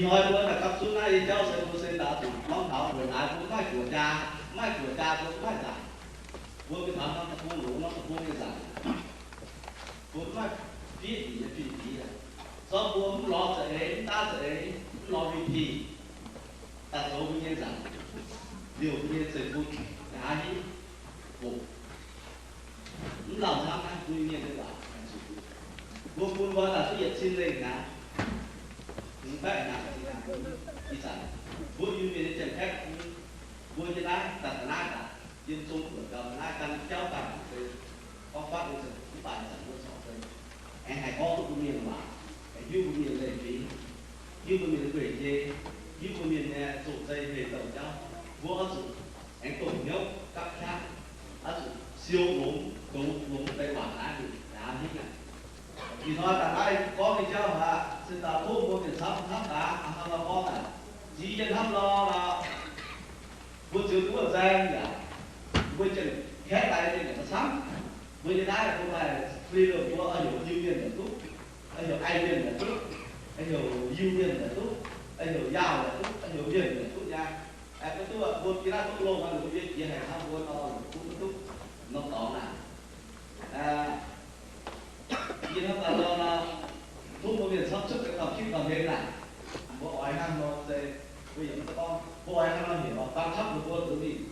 Hnoi mbuo daaih gapv zunv naaiv nyei jauv se mbuo se daaih zuqc norm taux mbuoqc naaiv mbuo mv maaih guoqv jaa, mv maaih guoqv jaa mbuo mv maaih nzaangc. Mbuo mingh taux norm deic-bung longx norm deic-bung nyei nzaangc, mbuo mv maaih fiev nyei fih fiev. Zorqv mbuo mv lorz za'eix, mv daav za'eix, mv lorz V P, daaih zoux mbuo nyei nzaangc, liouh mbuo nyei zeiv-fun, nqa'haav hingv hoqc. Mv lauh camv naaiv mbuo nyei mienh nyei waac. Mbuo bun mbuo daaih duqv yietc cin lengh hnyangx, mv baeqv hnyangx, ih zanc mbuo Iu-Mienh nyei janx-kaeqv, mbuo nyei naaiv daaih ga'naaiv daaih yiem zong buonc gau, ga'naaiv gan jauv daaih se gorngv fatv nyei, mv baac ih zanc mbuo corc se aengx haih gorngv duqv mbuo mienh waac, aengx hiuv mbuo mienh leiz-fingx, hiuv mbuo mienh gueic jei, hiuv mbuo mienh nyei zoh zei hmei douh jauv. Mbuo oix zuqc aengx dongh hnyouv gapv qaqv, oix zuqc siou longx, dongz longx deix waac naaiv mingh njaaux hingv aqv. Ih hnoi daaih naaiv gorngv nyei jauv aqv, se daaih tov mbuo mienh camv hnamv gaax, hnangv nor gorngv aqv. Ziux yie hnamv nor, mbuo ziouc duqv wuov nzaeng yaac, mbuo janx-kaeqv daaih mienh yaac camv. Mbuo nyei naaiv mbuo maaih freedom, mbuo oix heuc Iu-Mienh yaac duqv, oix heuc Ai Mienh yaac duqv, oix heuc Iu-Mienh yaac duqv, oix heuc Yaauh yaac duqv, oix heuc Mienh yaac duqv nyei. Aengx mbuo duqv, mbuo jiex naaiv duqv longx, mbuo yie jiex haic hnangv mbuo nor, duqv mv duqv norm dorngx naaic. Yie hnamv daaih nor, tov mbuo mienh camv cuotv deix dorh kitv dorh hlen naaic. Mbuo oix hnangv nor se, mbuo yaac mv gorngv, mbuo oix hnangv nor heuc, baeng qapv mbuo mbuo zuqc mingh.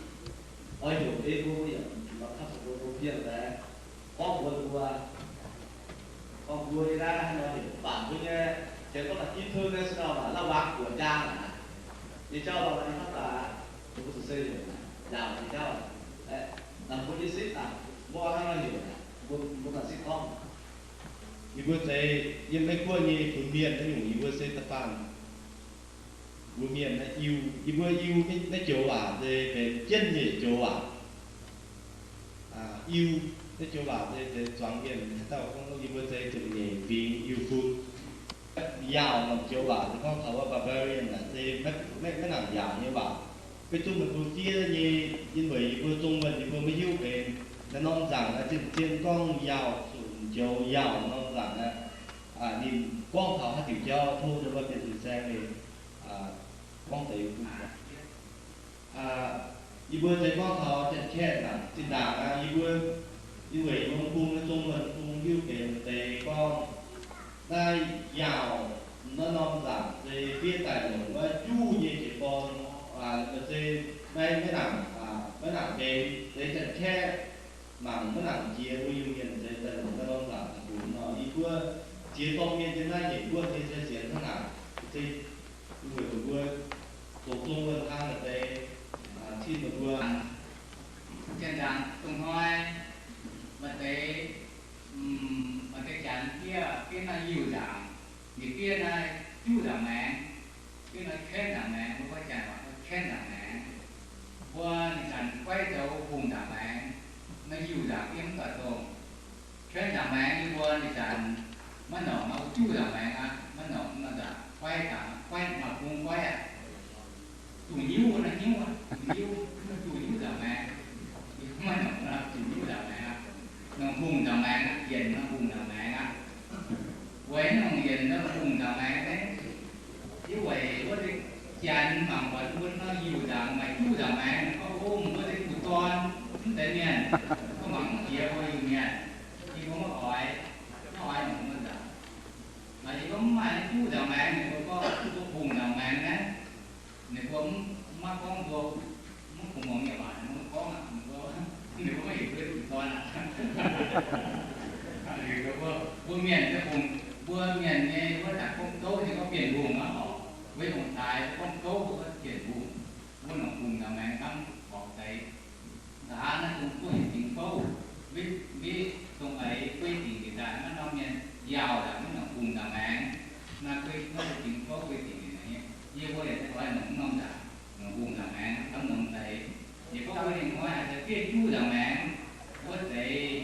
Oix heuc ei mbuo, mbuo yaac baeng qapv mbuo mbuo fiev daaih gorngv mbuo mbuo, gorngv mbuo nyei naaiv hnangv nor heuc, mv baac mbuo nyei janx gorngv daaih international naaic, la'wangx guoqv jaa naaic, nyei jauv lorh nyei hnamv daaih, mbuo zuqc se heuc naaic, njaaux nyei jauv. Naaic mbuo nyei sipv naaic, mbuo hnangv nor heuc naaic, mbuo, mbuo ganh sipv gorngv. Yie mbuo zeix yiem Meiv-Guoqv nyei funx mienh naaiv nyungc, yie mbuo se da'faanh mbuo mienh naaiv Iu, yie mbuo Iu naaiv joux waac se benx jienv nyei joux waac. Iu naaiv joux waac se benx zuangx mienh haaix dauh gorngv yie mbuo zeix zuqc nyeic fingx Iu-Fun. Yaauh norm joux waac se gorngv taux wuov barbarian naaic se maiv, maiv nangc yaauc nyei waac. Beiv zungv meih mbuo fiev nyei, yin weic yie mbuo zong wuonh yie mbuo maiv hiuv benx naaiv norm nzaangc naaiv zien-zien gorngv yaauh zuqc joux yaauh norm nzaangc naaiv. Ninh gorngv taux haaix diuc jauv tov ninh mbuo mienh fin-saeng ninh gorngv deix bun. Yie mbuo zeix gorngv taux Janx-Kaeqv naaic, zinh ndaangc naaiv yie mbuo, yie weic yie mbuo bung nyei zong wuonh bung hiuv benx deix gorngv naaiv yaauh naaiv norm nzaangc se fiev daaih longc wuov juv nyei jiez gorn, se maiv, maiv nangc, maiv nangc benx deix Janx-Kaeqv mangc maiv nangc jiex mbuo Iu-Mienh se daaih longc naaiv norm nzaangc daaih funx nor. Yie mbuo ziex dorng mienh yiem naaiv nyeic guoqv nyei se sienx hnangv naaic, se weic mbuo zoux zong wuonh hnangv naaic deix, cin meih mbuo. Janx-Kaeqv dongh hnoi maaih deix, maaih deix janx fiev, fiev naaiv Iu nzaangc, ninh fiev naaiv juv nzaangc maengx, fiev naaiv Kaeqv nzaangc maengx, mbuo gorngv Janx waac gorngv Kaeqv nzaangc maengx. Mbuo ninh zanc guaiv zoux hungh nzaangc maengx, naaiv Iu nzaangc fiev mv doic dongh. Kaeqv nzaangc maengx yie mbuo ninh zanc maiv nongc nor, juv nzaangc maengx aqv, maiv nongc nor nzaangc, guaiv nzaangc, guaiv, maaih bung guaiv aqv. Zuqc nyiuv naaiv, nyiuv aqv, zuqc nyiuv, zuqc nyiuv nzaangc maengx. Maiv nongc nor zuqc nyiuv nzaangc maengx aqv. Nongc hungh nzaangc maengx aqv, yienc nor hungh nzaangc maengx aqv. Weic naaiv nongc yienc nor hungh nzaangc maengx naaiv, yie weic wuov deix janx mangc buatc mbuo nor Iu nzaangc maaih juv nzaangc maengx, gorngv, o, mbuo deix gu'dorn mv deix mienh, gorngv mangc mv jiex mbuo Iu-Mienh, yie mbuo maiv oix, maiv oix nongc mbuo nzaangc. Maaih yie gorngv mv maaih juv nzaangc maengx, ninh mbuo gorngv mbuo hungh nzaangc maengx naaiv, ninh mbuo mv, maiv gorngv mbuo mv bun muangx nyei waac, ninh mbuo gorngv aqv, ninh mbuo, ninh mbuo maiv heuc mbuo gu'dorn aqv. Mbuo, mbuo mienh se hungh, mbuo mienh nyei wuov zanc gorngv gouv nyei gorngv Bienh Hungh aqv oc. Mbuo hungh daaix gorngv gouv mbuo gorngv Bienh Hungh. Mbuo nongc hungh nzaangc maengx hnamv gorngv deix. Nqa'haav naaiv dongh gueiv dingc gouv, mbiv, mbiv dongh eix gueiv dingc njiec daaih, maiv norm mienh yaauh yaac maiv nongc hungh nzaangc maengx. Naaiv gueiv, naaiv gueiv dingc gouv gueiv dingc njiec daaih nyei. Yie mbuo yaac oix nongc mv norm nzaangc, nongc hungh nzaangc maengx hnamv nongx deix. Yie gorngv mbuo ninh oix haaix deix fiev juv nzaangc maengx, wuov deix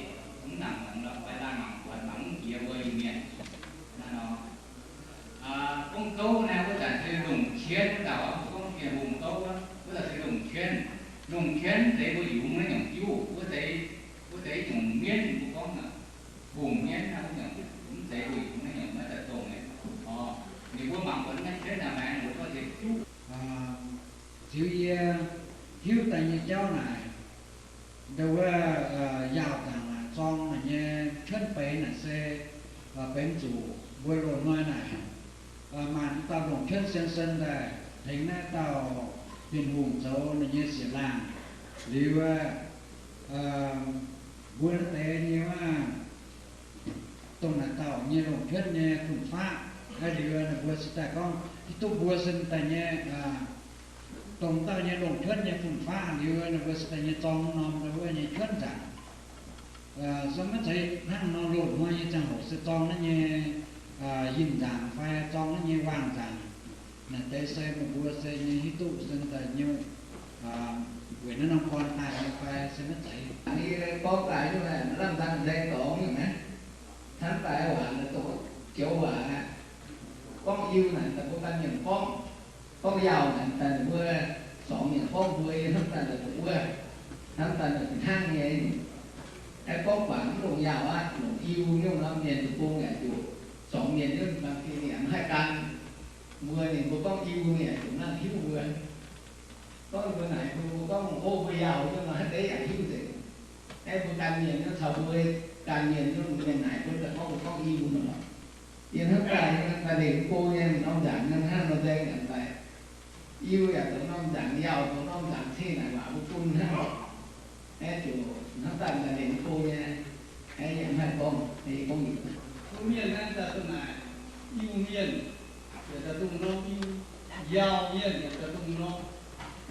mv nangc nongc lorqc, fai laanh mangc buatc mangc mv jiex mbuo Iu-Mienh. Naaiv nor, gorngv gouv naaiv wuov zanc se longc qienv wuov dauh, gorngv Bienh Hungh gouv wuov zanc se longc qienv. Longc qienv zeiz mbuo yungz naaiv nyungc juv, wuov deix, wuov deix nyungc mienv mbuo gorngv naaic, hungh mienv naaiv wuov nyungc, mv zeiz mbuo yungz naaiv nyungc maiv daaih dongh nyei. Orqc, ninh mbuo mangc buatc naaiv qienv nzaangc maengx, Ziux yie hiuv daaih nyei jauv naaic, ndau wuov yaauh nzaangc naaic zorng naaic nyei cuotv benx naaic se benx zuqc mbuo loz-hnoi naaic maanc dauh longc cuotv sien sen daaih tengx naaiv dauh Bienh Hungh zoux ninh nyei siec laangh liuz, mbuo naaiv deix nyei wuov dongh naaic dauh nyei longc cuotv nyei fun-faqv. Liuz ninh mbuo se daaih gorngv hiuv duqv mbuo se daaih nyei, dongh dauh nyei longc cuotv nyei fun-faqv liuz ninh mbuo se daaih nyei zorng norm ndau wuov nyei cuotv nzaangc. Se maiv zeiz hnangv nor loz-hnoi nyei ziangh hoc se zorng naaiv nyei yinh nzaangc fai zorng naaiv nyei waangh nzaangc. Naaic deix se meih mbuo se nyei hiuv duqv se daaih nyei weic naaiv norm gorn daaih nyei fai se maiv zeiz. Yie gorngv daaih nyungc lamh nzang nzaeng dorngx nyungc naaiv, hnamv daaih waac naaiv dongh joux waac aqv. Gorngv iu naaic daaih mbuo ganh mienh gorngv, gorngv yaauh naaic daaih ninh mbuo zorngx mienh gorngv mbuo yie hnamv daaih naaic dongh wuov, hnamv daaih naaic fih hnangv nyei. Aeqv, gorngv guangc mv longc yaauh aqv, longc iu nyungc nor mienh deic-bung yaac zuqc zorngx mienh nyungc, baamh gen yaac mv haih gan mbuo, ninh mbuo gorngv iu ninh yaac zuqc nangh hiuv mbuo. Gorngv mbuo naaic mbuo gorngv o mbuo yaauh nyungc nor haaix deix yaac hiuv nzengc. Aeqv, mbuo gan mienh nyungc caux mbuo gan mienh nyungc mienh naaic mbuo daaih gorngv mbuo gorngv iu nor. Yie hnamv daaih daaih lengc go nyei norm nzaangc nyei hnangv nor nzaeng yaac daaih iu yaac dongh norm nzaangc, yaauh dongh norm nzaangc cing naaic waac mbuo bun hnangv. Aeqv, ziouc hnamv daaih daaih lengc go nyei. Aeqv, yie mv haih gorngv, yie gorngv nyei. Mbuo mienh naaiv daaih dongh naaic, iu mienh yaac daaih dongh norm iu, yaauh mienh yaac daaih dongh norm.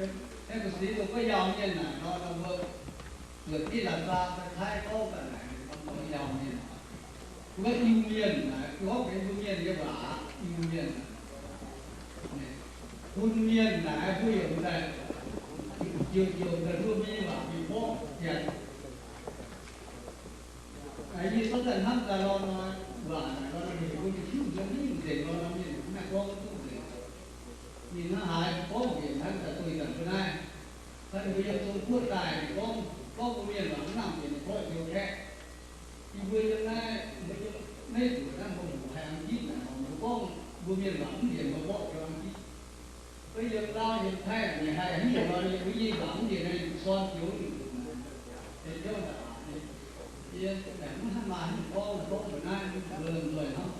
Aeqv, mbuo seix dongh gorngv yaauh mienh naaic nor, mbuo zuotc diqv la'zaa fai Taiv gorngv daaih naaic, ninh gorngv yaauh mienh. Mbuo iu mienh naaic, gorngv benx mbuo mienh nyei waac, iu mienh naaic. Bun mienh naaic, mbuo yaac daaih, yaac, yaac daaih mbuo mienh waac mingh borqv janx. Yie cuotv daaih hnamv daaih lorh nor, waac naaic lorh nor, ninh mbuo nyei hiuv nzunc mv nzengc lorh nor, mienh mv haih gorngv duqv nzengc. Ninh hnangv haaix gorngv nzengc hnangv daaih duih daaih mbuo naaiv. Hnangv ninh mbuo yiem Zong-Guoqv daaih, ninh gorngv, gorngv mbuo mienh waac mv nangc nzengc, ninh gorngv joux kaeqv. Yie mbuo yiem naaiv, mbuo yiem naaiv zuqc naaiv mbuo haiz Ang-gitv naaic, mbuo gorngv mbuo mienh waac mv nzengc, mbuo gorngv joux Ang-gitv. Mbuo yiem Laauv yiem Taiv ninh haih hingh nor, yie mbuo yie waac mv nzengc, ninh sorn joux ninh zuqc naaic. Yie mv hnangv maaih hingh gorngv, gorngv mbuo naaiv mbuo nzoih hnangv.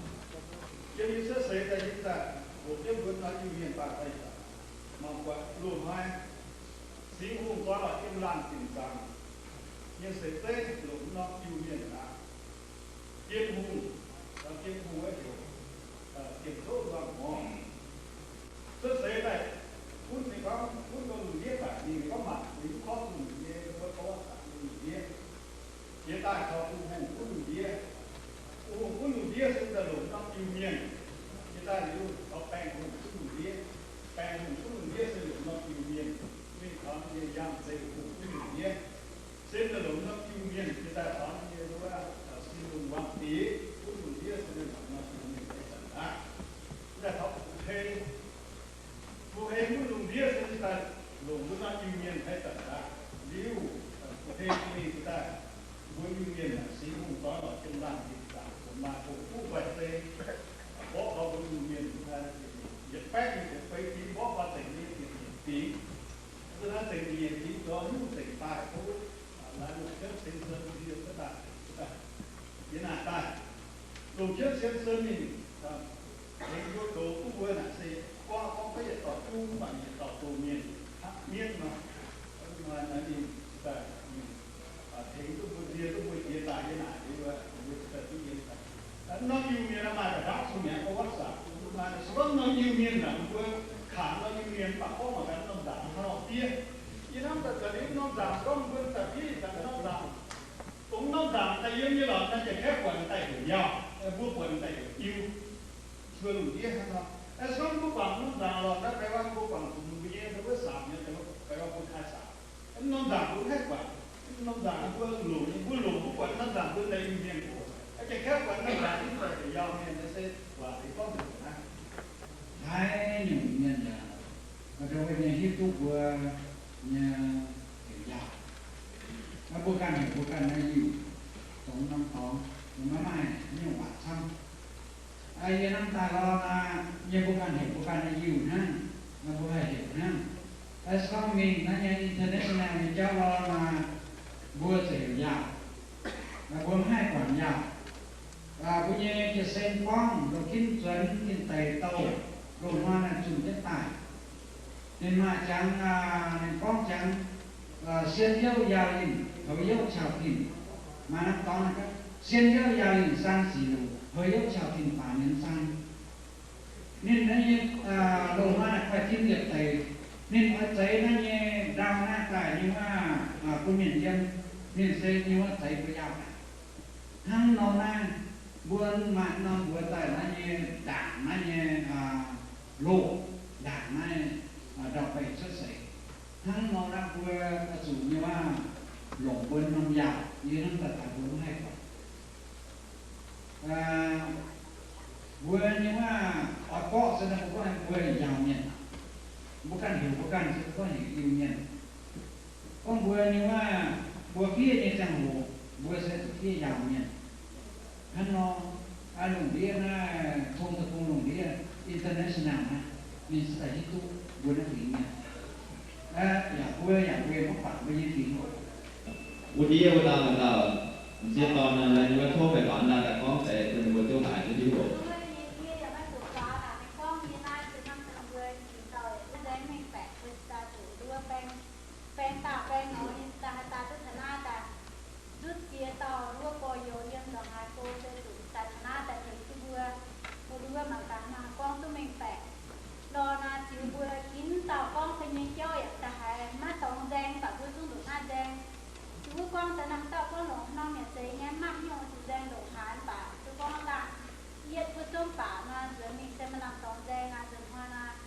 Yiem yie cuotv seix daaih yie daaih hoqc jienv mbuo nor Iu-Mienh daaih haih mangc buatc loz-hnoi Singx Hungh zoi lorz jienv laanh ginc zaangc nyei seix zeiv longc norm Iu-Mienh aqv. Bienh Hungh, Bienh Hungh wuov heuc Bienh Kouv Nzangc Hmor. Cuotv seix daaih gunv ninh gorngv gunv norm lungh ndiev daaih, ninh gorngv mangc ninh mv gorngv lungh ndiev, ninh gorngv lungh ndiev. Jiex daaih caux Bienh Hungh gunv lungh ndiev. Bienh Hungh gunv lungh ndiev se daaih longc norm Iu-Mienh. Jiex daaih liuz caux Baengh Hungh gunv lungh ndiev. Baengh Hungh gunv lungh ndiev se longc norm Iu-Mienh. Ninh caux ninh nyei yangh zeiv Hungh gunv lungh ndiev. Se daaih longc norm Iu-Mienh jiex daaih caux ninh nyei wuov Sin Lungh Wangh Diex gunv lungh ndiev se daaih longc norm Iu-Mienh haiz zanc aqv. Daaih caux Fu-Hei, Fu-Hei gunv lungh ndiev se daaih longc wuov norm Iu-Mienh haiz zanc aqv. Liuz Fu-Hei mingh se daaih mbuo Iu-Mienh naaic Singx Hungh zoi lorz jienv laanh ginc zaangc, maaih hungh duqv mbaih zei, mborqv taux mbuo Iu-Mienh yietc baeqv nyic ziepc feix fingx, mborqv faah zengc nyei ziepc nyeic fingx. Zuqc naaiv zengc nyeic fingx zoux hnyouv zengc daaih tov laaix longc jienv ceng sen yie cuotv daaih, cuotv daaih, yie naaic daaih, longc jienv ceng sen mingh, tengx mbuo goux duqv mbuo naaic se gorngv, gorngv yietc dauh zungv mv baac yietc dauh doz mienh, hnangv mienv nor, hnoi naaiv ninh daaih, tengx duqv mbuo, ndie duqv mbuo jiex daaih yie naaic, mbuo daaih duqv yie daaih. Norm Iu-Mienh maaih da'ndapv cun mi'aqv, gorngv wuov zanc, se gorngv norm Iu-Mienh naaic mbuo kangx norm Iu-Mienh mv baac gorngv mangc gaax norm nzaangc hnangv nor fiev. Yie hnamv daaih daaih liuz norm nzaangc gorngv mbuo daaih fiev daaih norm nzaangc, dongh norm nzaangc daaih yiem nyei lorqc, naaiv jiex kaeqv buatc daaih heuc yaauh, mbuo buatc daaih heuc iu. Cuotv lungh ndiev hnangv nor. Se gorngv mbuo guangc norm nzaangc lorqc, naaiv pai wangv mbuo guangc zuqc mbuo nyei wuov samc nyei, pai wangv mbuo khai samc. Norm nzaangc mbuo mv haih guangc. Norm nzaangc mbuo longc, mbuo longc mbuo buatc norm nzaangc mbuo daaih Iu-Mienh oc. Jiex kaeqv buatc norm nzaangc mbuo daaih heuc yaauh mienh, naaiv se waac deix gorngv heuc naaiv. Haaix nyungc mienh yaac, ndau wuov nyei hiuv duqv mbuo nyei heuc yaauh. Mbuo ganh heuc mbuo ganh nyei Iu, dongh norm dorngx, maiv maaih nyungc waac camv. Yie hnamv daaih lorqc, nyei mbuo ganh heuc mbuo ganh nyei Iu hnangv, mbuo haih heuc hnangv. Aa, se gorngv mingh naaiv nyei international nyei jauv lorh nor, mbuo zuqc heuc yaauh. Mbuo mv haih guangc yaauh. Mbuo nyei jiez sin gorngv loz-ginv zuonx tin deic douh, loz-hnoi naaic zunc jienv daaih. Ninh maaih jangx, ninh gorngv jangx, sien youh yaauh linh, houx youh caux tin. Maaih norm dorngx, sien youh yaauh linh sang sic luc, houx youh caux tin baac ninh mv sang. Ninh naaiv nyei loz-hnoi naaic kuaaiv ginv liepc deix. Ninh oix zeix naaiv nyei ndau naaiv daaih nyei wuov, bun mienh yiem. Ninh se nyei wuov zeix mbuo yaauh naaic. Hnangv nor naaiv, mbuo maaih norm mbuox daaih naaiv nyei ndaangc, naaiv nyei loz, ndaangc naaiv ndau-beih cuotv seix. Hnangv nor naaiv mbuo oix zuqc nyei wuov longc mbuo norm yaauh, yie hnamv daaih daaih mbuo mv haih guangc. Mbuo nyei wuov oix borqv se mbuo gorngv mbuo yaauh mienh. Mbuo ganh heuc mbuo ganh se mbuo gorngv heuc Iu-Mienh. Gorngv mbuo nyei wuov, mbuo fiev nyei ziangh hoc, mbuo se zuqc fiev yaauh mienh. Hnangv nor, lungh ndiev naaiv, tong deic-bung lungh ndiev international naaiv, ninh se daaih hiuv duqv mbuo naaiv fingx mienh. Yaac mbuo yaac mbuo mv baac mbuo nyei fingx. Wuov ndiev wuov dauh dauh, m'sieqv dorn naaiv, wuov tov meih gorngv naaiv daaih gorngv deix bun mbuo duqv haiz duqv hiuv oc. Baeng dauh baeng norm nyei daaih haaix dauh duqv taux naaiv daaih, ndutv ziex dauh wuov gorx-youz yiem ndongc haaix go se zuqc daaih taux naaiv daaih tengx duqv mbuo, mbuo wuov mangc gaax nor gorngv duqv mengh baeqc. Lorh naaiv ziux mbuo ginv dauh gorngv deix nyei jauv yaac daaih haiz maiv dorngx nzaeng, mv baac mbuo zungv ndongc naaiv nzaeng. Ziux wuov gorngv daaih naaiv dauh gorngv longc norm yaac zeiz nyei, mv maaih haaix nyungc zuqc nzaeng ndongc haaix, mv baac duqv gorngv dangh yietv wuov zomv baac nor nzuonx mingh se maaih lamh dorngx nzaeng aqv. Nzuonx hnoi naaiv,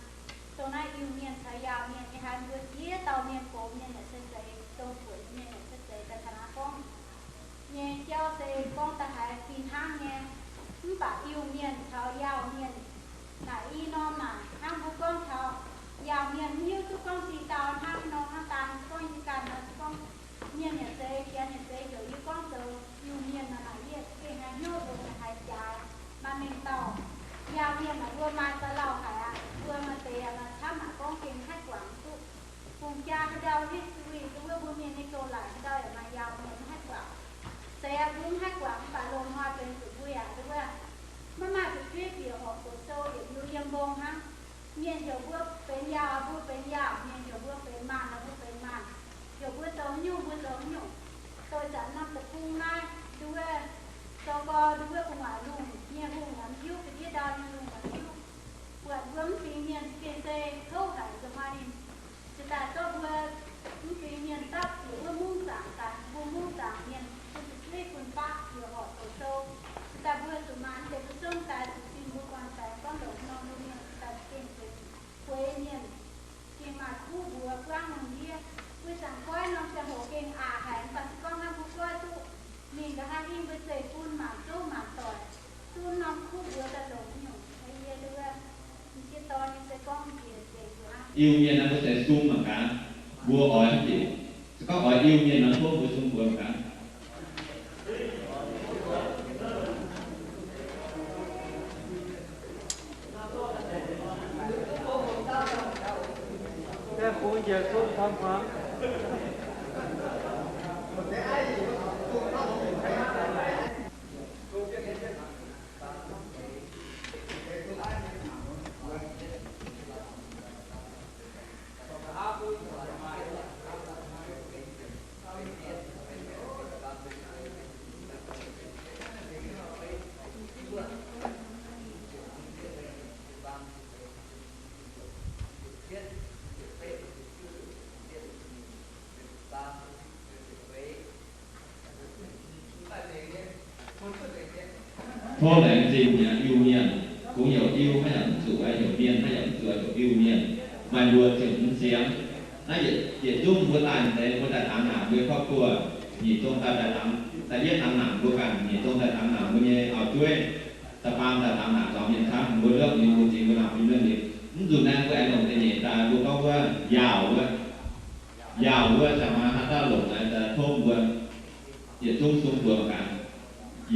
dongh naaiv Iu-Mienh caux Yaauh Mienh nyei haiz mbuo ziex dauh mienh, gox mienh yaac se zeiz, dongh buonc mienh yaac se zeiz, daaih taux naaiv gorngv nyei jauv se gorngv daaih haiz fih hnangv nyei. Mv baac Iu-Mienh caux Yaauh Mienh naaic i norm naaic, hnangv mbuo gorngv taux Yaauh Mienh mv hiuv duqv gorngv zinh dauh hnangv nor, hnangv daan se gorngv yie ganh nor se gorngv mienh yaac zeiz, janx yaac zeiz, heuc yie gorngv zoux Iu-Mienh nor naaic, yie gengh haiz hnyouv longx, haiz jaaix, maaih mengh dauh Yaauh Mienh naaic mbuo maaih da'lauh haic aqv. Mbuo maaih deix yaac maaih camv aqv, gorngv gengh haih guangc duqv. Hungh jaa haaix ndau history duqv wuov, mbuo mienh nyei gouv-laaic haaix ndau yaac maaih Yaauh Mienh mv haih guangc. Seix aqv mbuo mv haih guangc, mv baac loz-hnoi benx zuqc mbuo yaac duqv wuov, maiv maaih fu'jueiv bieqc horqc doqc sou, yietc liuz yiem mbong hnangv. Mienh heuc mbuo benx Yaauh, mbuo benx Yaauh. Mienh heuc mbuo benx Maanh, mbuo benx Maanh. Heuc mbuo zoux haaix nyungc, mbuo zoux haaix nyungc. Doix zanc norm deic-bung naaiv, nduov, zoux gau nduov gu'nguaaic lungh nyei hungh yaac mv hiuv, ga'ndiev ndau nyei lungh yaac mv hiuv. Buatc mbuo mv fingx mienh za'gengh se kouv haic nzunc hnoi ninh. Ziouc daaih zorqv mbuo mv fingx mienh dapv bieqc wuov mungv zaangc daaih, mbuo mungv zaangc mienh bun fu'jueiv bun baqv bieqc horqc doqc sou. Ziouc daaih mbuo zuqc maanc deix mbuo zungv daaih zuqc sin mbuo guanh baengx gorngv longc norm mbuo mienh daaih gengh benx gueix mienh, gengh maaih kuv mbuox buangv lungh ndiev. Mbuo zaangc goiv norm ziangh hoc gengh aqc haic, mv baac se gorngv hnangv mbuo goiv duqv mingh nqa'haav hingh mbuo zeiv bun maanc zouv maanc doic, duqv norm kuv mbuox daaih longc nyungc. Yie nduov, m'sieqv dorn nyei se gorngv njiec nzengc nduov aqv. Iu-Mienh naaiv mbuo se sung mangc gaax, mbuo oix haaix diuc. Se gorngv oix Iu-Mienh nor tov mbuo sung mbuox mangc gaax. Tov laengz zingh nyei Iu-Mienh, kungx heuc Iu haaix yaac mv zuqc, heuc Mienh haaix yaac mv zuqc, heuc Iu-Mienh. Maaih mbuo ziepc hmz siemx. Naaiv yietc zungv mbuo daaih deix, mbuo daaih dangx naanc mbuo nyei ครอบครัว, nyic zong daaih, daaih dangx, da'yietv dangx naanc mbuo ganh, nyic zong daaih dangx naanc mbuo nyei auv-jueiv, da'faam daaih dangx naanc zuangx mienh camv, mbuo lopv ninh mbuo zingx mbuo naanc mbuo nyei mienh. Mv nzunc naaiv mbuo aengx longc da'nyeic daaih mbuo gorngv wuov yaauh wuov. Yaauh wuov, caux maaih haaix dauh longc naaiv daaih tov mbuo yietc zungv sung mbuox mangc gaax.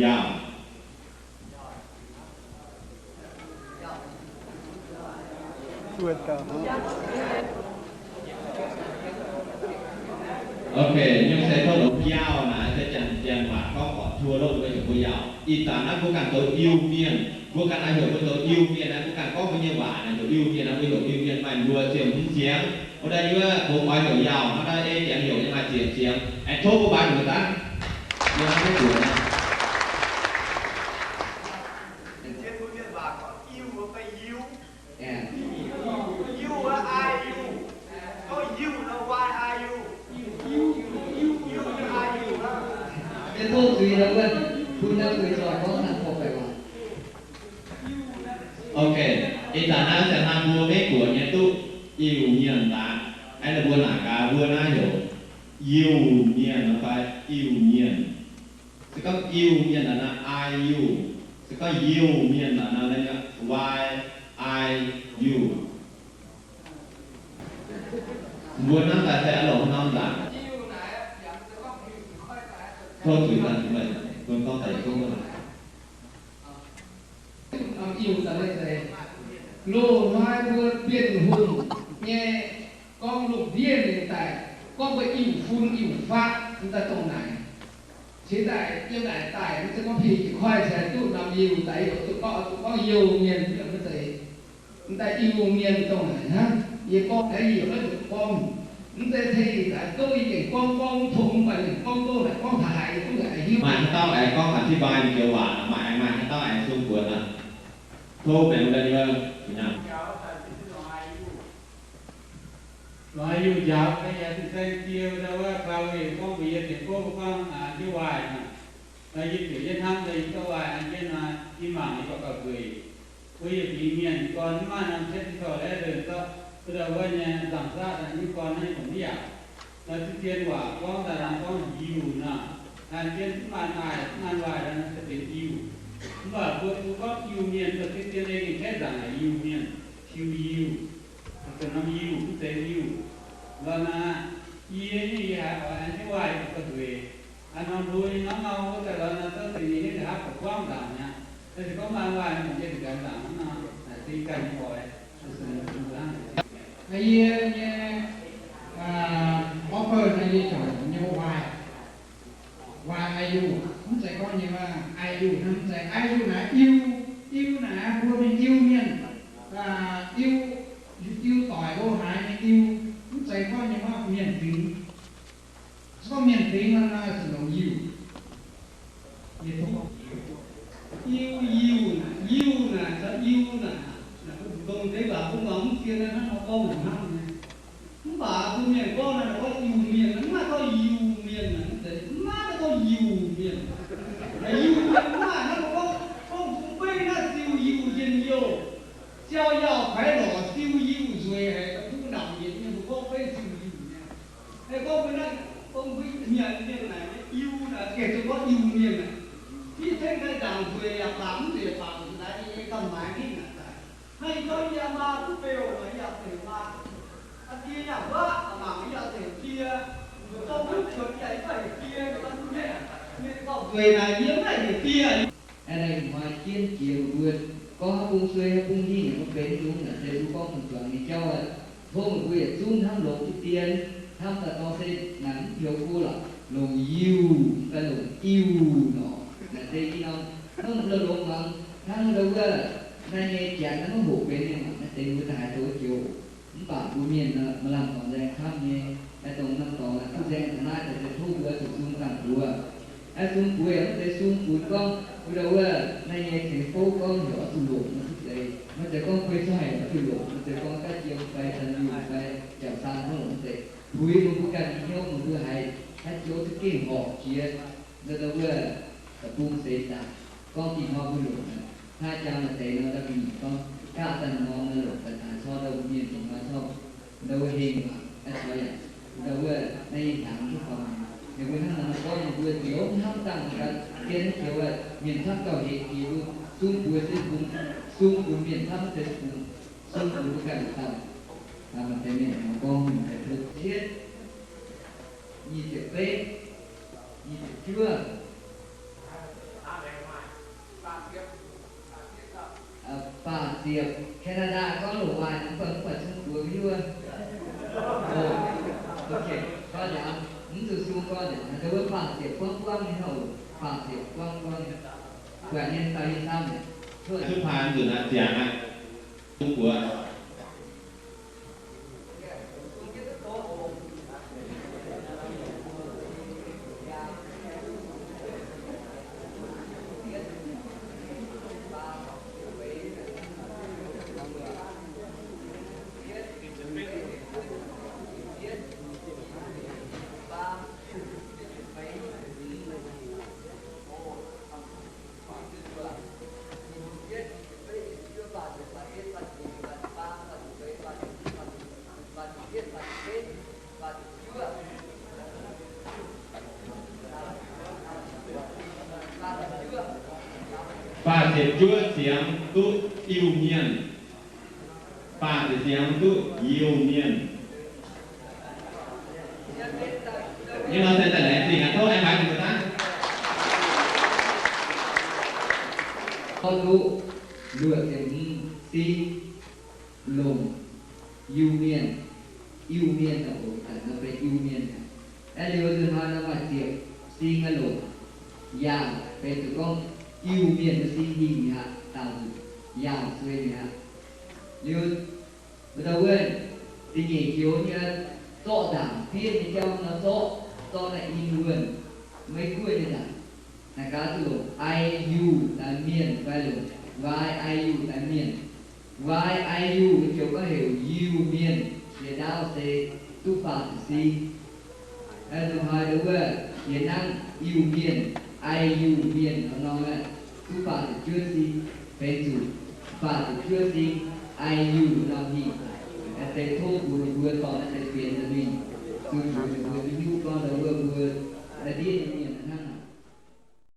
Yaauh. Ok, nyungc se tov longc Yaauh naaic se Janx-Janx waac gorngv orqc, ทั่วโลก mbuo heuc mbuo Yaauh. Ih zanc naaiv mbuo ganh zoux Iu-Mienh, mbuo ganh naaiv heuc mbuo zoux Iu-Mienh naaiv, mbuo ganh gorngv mbuo nyei waac naaic heuc Iu-Mienh naaiv, mbuo heuc Iu-Mienh maaih mbuo ziepc hmz siangx. Wuov deix yie mbuo mbuo oix heuc Yaauh, hnangv naaiv ei Janx heuc nyei maaih ziepc siangx. Aengx tov mbuo mbaix mbuo daav, mbuo hnangv maiv buoc naaiv. Ok, ih zanc naaiv se hnangv mbuo Meiv Guoqv nyei duqv Iu-Mienh daaih. Aeqv, ninh mbuo naaic gaax mbuo naaiv heuc Iu-Mienh fai Iu-Mienh. Se gorngv Iu-Mienh naaic, I U. Se gorngv Iu-Mienh naaic, Y I U. Mbuo hnamv daaih se aqv longc norm nzaangc. Tov zuiz daaih, bun gorngv daaih yietc zungv. Loz-hnoi mbuo Bienh Hungh nyei gorngv lungh ndiev mingh daaih, gorngv mbuo Iu-Fun Iu-Faqv mv daaih dongh naaic. Cingx daaih yiem naaic daaih, mv zeiz gorngv pih jiez koiv se duqv norm Iu daaih, duqv gorngv, duqv gorngv Iu-Mienh, mv zeiz. Mv daaih Iu-Mienh dongh naaic hnangv. Yie gorngv naaiv yie maiv zuqc gorngv. Mv zeiz tengx daaih gouv yie gengh gorngv gorngv tong mv baac ninh gorngv gouv naaic gorngv taux haaix yie duqv haiz hiuv. Maaih haaix dauh aengx gorngv gaax jienv mbuo nyei joux waac, maaih aengx maaih haaix dauh aengx sung buonc aqv. Tov meih mbuo nyei, longc haaix Iu njaaux, yaac se saeng die ndau wuov klau weic gorngv mbuox yie tengx gouv gorngv jienv waac naaic. Yie ziouc yie hnamv daaih yie gauh waac an jienv nor, yie mangc yie gauh gauh nzueic. Mbuo yietc fingx mienh gorn maiv maaih norm test result letter zorqv ndau wuov nyei nzangc-zaqv daaih nyei gorn naaiv yie gorngv mv yaac. Naaiv ziex dien waac gorngv daaih laangz gorngv Iu nor, an jienv mv maaih naaic mv maaih waac naaiv se benx Iu. Mv baac mbuo mbuo gorngv Iu-Mienh, mbuo ziex dien ei gengh kaeqv nzaangc haic, Iu-Mienh, Q U, se norm Iu mv zeiz Iu. Lorqc naaic, yie nyei yie haiz oix an jienv waac yie gauh nzueic. Aa, norm hlo nyei norm ngau wuov daaih lorqc naaic, zouv deix nyei hietv nqa'haav buatc buangv nzaangc mi'aqv. Naaiv se gorngv maaih waac nyei, mbuo jienv nzaangc hnangv nor, naaic se ganh nyei oix. Yie nyei offer naaiv yie ziouc nyei waac, waac I U, mv zeiz gorngv nyei waac I U hnangv, mv zeiz I U naaic Iu, Iu naaic mbuo mingh Iu mienh, Iu, Iu doic lo haaix nyei Iu, mv zeiz gorngv nyei waac mienh fingx. Se gorngv mienh fingx nor, naaiv se longc Iu. Iu, Iu naaic, Iu naaic, Iu naaic, naaic mbuo mbu'ndongx deix waac mbuo muangx mv zien naaiv hnangv nor gorngv hnangv nyei. Mv baac mbuo mienh gorngv naaiv gorngv Iu-Mienh, mv maaih gorngv Iu-Mienh naaic, mv zeiz, mv maaih gorngv Iu-Mienh. Naaic Iu-Mienh mv maaih hnangv gorngv, gorngv mbuo beiv naaiv Ziouh Iu njien-youh, Ziouh Yaauh Kuaix Lorqc, Ziouh Iu nzueic haic, da'kuv nauc yietc nyei mbuo gorngv beiv Ziouh Iu nyei. Gorngv mbuo naaiv, gorngv mbuo mienh mienh naaic nyei Iu naaic, gengh zuqc gorngv Iu-Mienh naaic. Mv cengx daaih nzaangc nzueic yaac baac mv nzueic baac nzueic naaic, yie ganh maaiz hingh naaic daaih. Naaiv yie gorngv yie maa duqv beu, yie yaac deix maa. Die yaac mbuaqv, mangc yie yaac deix die. Mbuo zorqv mbuo cuotv yaac yie maiv heuc die, mienh gorngv nzueic naaic yie maiv heuc die. Aeqv, naaiv hnoi jienv jiex mbuo gorngv haaix bung suei haaix bung hingh yaac mv benx dungx naaic se mbuo gorngv zuangx nyei jauv aqv. Tov meih mbuo yietc zungv hnamv longx jienv dien, hnamv daaih dorh se naaic mv pioux mbuo lorqc, longc Iu fai longc Iu nor. Naaic se i norm hnangv mbuo longx muangx hnangv ndau wuov naaiv nyei janx naaiv maiv hoqc benx nyei, naaiv deix mbuo daaih haaix zoux joux. Mv baac mbuo mienh maaih lamh dorngx nzaeng camv nyei, aengx dongh norm dorngx naaic duqv nzaeng taux naaiv daaih se tov mbuo zuqc sung dangh buoz. Aengx sung buoz yaac maiv zeiz sung funx gorngv wuov ndau wuov naaiv nyei ceix fouv gorngv heuc oix zuqc longc nor, mv zeiz. Maiv zeiz gorngv guei zoih oix zuqc longc, maiv zeiz gorngv ga'jiem fai da'nyungc fai jangx saang hnangv longc, mv zeiz. Puix meih mbuo ganh nyei hnyouv, meih mbuo haiz haaix joux za'gengh horpc jiex ndau wuov deic-bung seix daaih, gorngv dih hnoi mbuo longc aqv. Hnangv jangx maaih deix nor, ndau mingh gorngv gaav daaih norm nor longc daaih daaih corc ndau mbuo mienh dongh nor corc ndau wuov heng waac, aeqv, corc yaac ndau wuov naaiv nyei hnyangx duqv faaux. Ninh mbuo hnangv nor gorngv, ninh mbuo longx hnamv dangh gaax, dien joux mienh camv gauh hec jiex mbuo sung buoz se bungx, sung bungx mienh camv se bungx, sung bungx mbuo ganh dauh. Maaih deix mienh gorngv ninh daaih tov cietv nyic ziepc betv, nyic ziepc juov, baac ziepc Canada gorngv loz-waac, mv baac mv baac sung buoz hiuv. Ok, gorngv njaaux, mv gorngv, haaix dauh wuov faah ziepc buangv buangv nyei hnangv oc, faah ziepc buangv buangv nyei. Buatc nyei dau nyei camv. Duqv paaix nzunc aqv, ziangx aqv, duqv buoz. Faah ziepc juov ziangx duqv Iu-Mienh. Faah ziepc ziangx duqv Iu-Mienh. Yie nor se daaih laengz zingh aqv, tov aengx haaix nyungc daaih. Gorngv duqv luoqc ziepc hmz sing longc Iu-Mienh, Iu-Mienh oc, zanc nor benx Iu-Mienh aqv. Aeqv, liuz nzunc hnoi nor maaih ziepc sing longc Yaauh, benx zuqc gorngv Iu-Mienh wuov sing hingh mi'aqv, daauh zuqc Yaauh suei mi'aqv. Liuz, wuov dauh wuov, da'nyeic joux nyei zorqv ndaangc fiev nyei jauv nor zorqv, zorqv naaiv in wuonh, Meiv Guoqv nyei ndaangc. Naaiv gaax duqv longc I U daaih mienh fai longc Y I U daaih mienh. Y I U joux gorngv heuc Iu-Mienh, yietc ndaauv se duqv faah ziepc sing. Nzunc hnoi ndau wuov yietc nangv Iu-Mienh, I U mienh norm-norm aeqv, duqv faah ziepc juov sing, benx zuqc faah ziepc juov sing I U norm hingh. Naaiv se tov mbuox ninh mbuo dorh naaiv deix fienx mingh zunh mbuox ninh mbuo duqv hiuv gorngv ndau wuov mbuo naaiv ndiev nyei mienh.